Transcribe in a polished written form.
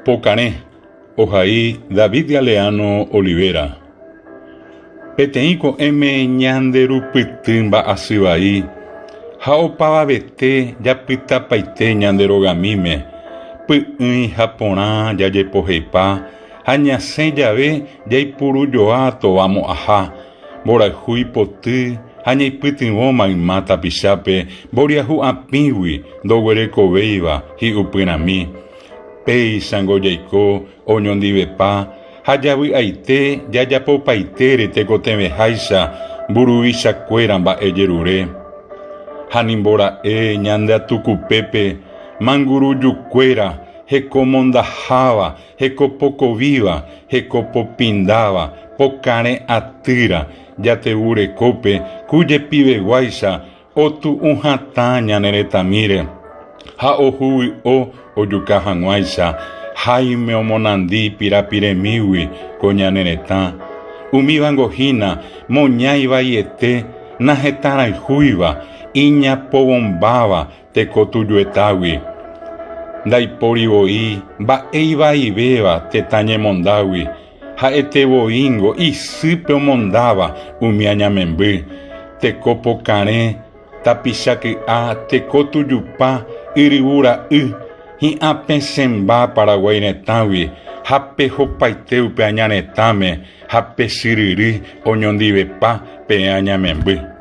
Pokarẽ, ohai David Galeano Olivera. Peteĩ ko'ẽme ñanderupyty mba'asy vai ha opavavete japytapaite ñande rogamíme, py'ỹi ha porã jajepoheipa ha ñasẽ jave jaipurujoa tova mo'ãha, mborayhu ipoty ha ñaipytyvõ mayma tapichápe mboriahu apĩgui ndoguerekovéiva hi'upyrãmi. Péichango jaiko oñondivepa ha javy'aite jajapopaitére tekotevẽháicha mburuvichakuéra mba'e jerure. Ha nimbora'e ñande atukupépe mangurujukuéra hekomondaháva, hekopokovíva, hekopopindáva, pokarẽ atýra jatevurekópe ku jepiveguáicha Otu'u hatã ñane retãmíre ha ohuvy'o ojuka hag̃uáicha háime omonandi pirapiremígui ko ñane retã. Umívango hína moña ivaiete nahetãrayhúiva, iñapovombáva teko tujuetágui. Ndaipóri voi mba'e ivaivéva tetã ñemondágui, Ha'ete voíngo isýpe omondáva umi añamemby, teko pokarẽ, tapicha ky'a, teko tujupa, yryvu ra'y, hi'ãpesẽmba Paraguái retãgui ha pehopaite upe aña retãme ha pe chyryry oñondivepa peẽ añamemby.